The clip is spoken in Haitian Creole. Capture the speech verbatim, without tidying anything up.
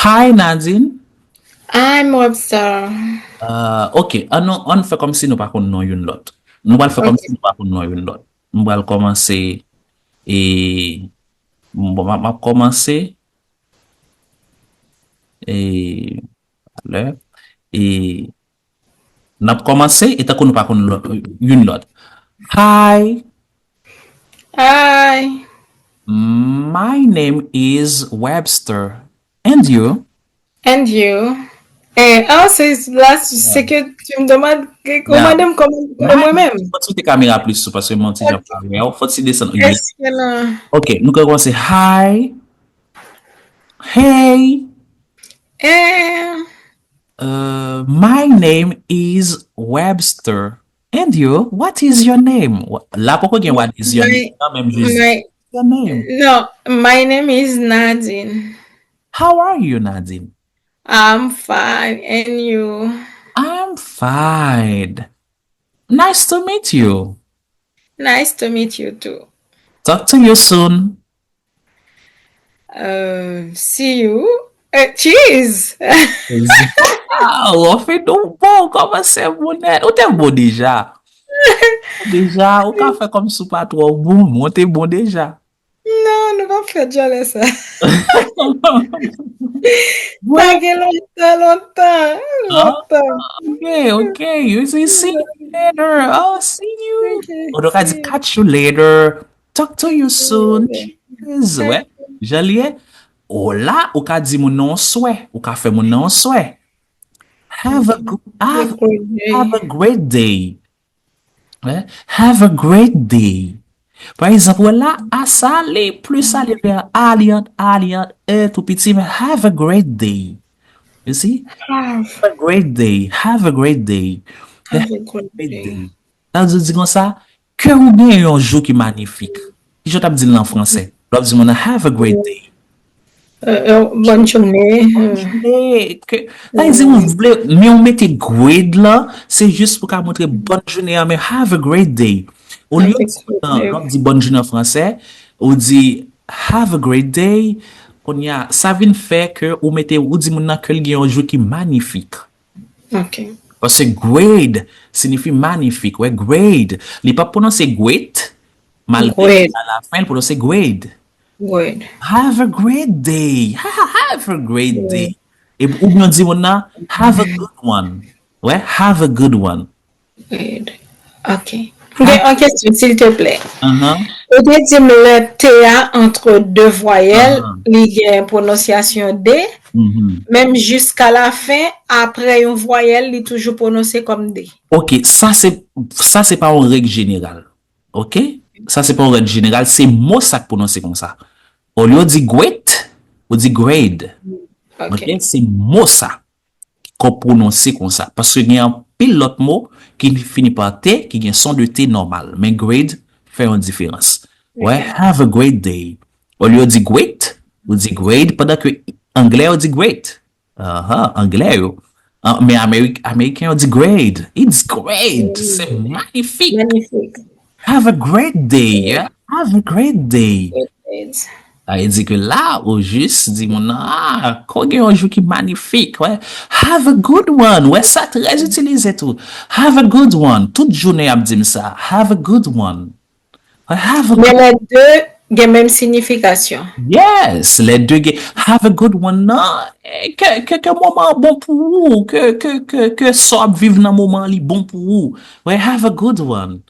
Hi, Nadine. Hi, Webster. Uh, ok, ann, ann fè kòmsi nou pa konn non youn lòt. Nou pral fè kòmsi nou pa konn non youn lòt. M pral kòmanse e bon, m ap kòmanse e alè e n ap kòmanse e tankou nou pa konn youn lòt. Hi. Hi. My name is Webster. And you? And you? Eh, oh, se la, se ke tu me demandes, ou mande m kòman mwen menm. Fò ti te kamera plis sou paske mwen ti jan pa wè. Fò ti desann. Èske la? Ok, nou ka kòmanse. Hi. Hey. Eh. Uh, my name is Webster. And you? What is your name? La poko gen what is your name? Nan menm jis. Your name. No, my name is Nadine. How are you, Nadine? I'm fine. And you? I'm fine. Nice to meet you. Nice to meet you too. Talk to you soon. Uh, see you. Uh, cheese. Wow, ou fè nou bon, kòman se bonè? Ou te bon deja. Deja, ou ka fè kòmsi ou pa twò bon, mwen te bon deja. Non, nou pa fè djòlè sa. Pa gen lontan, lontan, lontan. Ok, ok. You say see you later. Oh, see you. Ou ka di catch you later. Talk to you soon. Cheers. Wè, jan li ye. Hola, ou ka di moun nan yon swè. Ou ka fè moun nan yon swè. Have a good, have, have a great day. Wè, have a great day. Pa egzanp, wè la, a sa li plis ale vè a li ant, a li ant, e tou piti, men have a great day. You see? Have a great day. Have a great day. Have a great day. Sa vle di konsa, ke ou gen yon jou ki manifik. Ki jan w t ap di l an fransè? Lè w ap di moun nan have a great day. Bonne journée. Bonne journée. Sa vle di ou vle, men ou mete great la, se jis pou ka montre bonne journée an, men have a great day. Olye w di moun nan, lè w ap di bonne journée an fransè, ou di have a great day, kounye a, sa vin fè ke ou mete, ou di moun nan ke l gen yon jou ki manifik. Ok. Paske great siyifi manifik, wè, great. Li p ap pwononse great, malgre alafen l pwononse great. Great. Have a great day. Have a great day. E, oubyen di moun nan, have a good one. Wè, have a good one. Great. Ok. M gen yon kesyon, silteplè. Ou te di m lè T a antre de vwayèl, li gen pwononsyasyon D. Menm jiska lafen, apre yon vwayèl, li toujou pwononse kòm D. Ok, sa se, sa se pa yon règ jeneral. Ok? Sa se pa yon règ jeneral, se mo sa k pwononse konsa. Olye w di great, ou di grade. Ok, se mo sa ki konn pwononse konsa. Paske gen anpil lòt mo ki fini pa T, ki gen son de T nòmal. Men grade fè yon diferans. Wè, have a great day. Olye w di great, ou di grade, pandan ke anglè yo di great. Aha, anglè yo. Men Amerik, Ameriken yo di great. It's great. Se manifik. Manifik. Have a great day. Yeah? Have a great day. Sa vle di ke la, ou jis di moun nan, ah, ke w gen yon jou ki manifik, wè. Have a good one. Wè, sa trè itilize tou. Have a good one. Tout jounen y ap di m sa. Have a good one. Wè, have a good. Men lè de gen menm siyifikasyon. Yes, lè de gen. Have a good one nan, ke, ke, ke moman an bon pou ou, ke, ke, ke, ke sa w ap viv nan moman an li bon pou ou. Wè, have a good one.